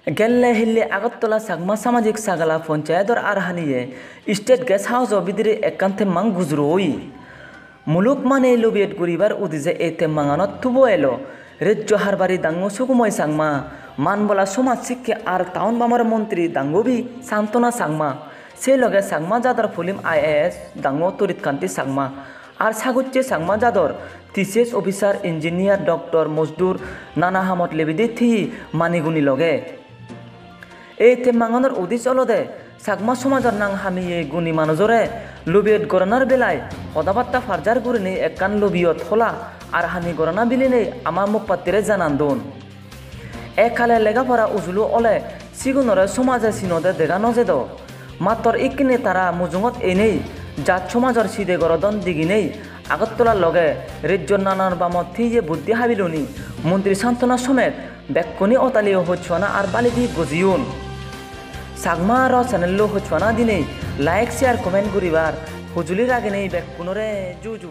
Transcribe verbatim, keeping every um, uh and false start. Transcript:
Gelle hille Agartala Chakma Samajik Sagala Ponchayador arhaniye State Guest House-o bidire ekkan temmang gujuro oye. Muluk mane lobiyet guribar udije ei temmanganot tubo elo Rejjo Harbari dangu Sukumoy Chakma, Manbola Somaj Sikke ar Town Bamor Montri dangubi Santona Chakma, se loge Chakma jador pulim I A S dangu Torit Kanti Chakma, ar sagucche Chakma jador T C S officer, engineer, doctor, mojdur nana hamot lebide thiye maniguni loge. Ei temmanganor udis olode Chakma somajor nang hamiye guni manujore lobiyot goranar belai hodabatta parjar gurinei ekkan lobiyot hola arhani gorana bilinei ama mukpattire janan don. Ekkale lega pora ujulu ole sigunore somaje sinode dega no jedo. Mattor ikkine tara mujungot einei jat somajor side gorodon diginei Agartala loge rejjor nanan bamot thiye buddhi habiluni montri Santona somet bekkune otaliyo hojpana ar baledi gojeyon. Chakma Aro channel-lo hojpana dinei like, share, comment guribar hujuli raginei bekkunore juju.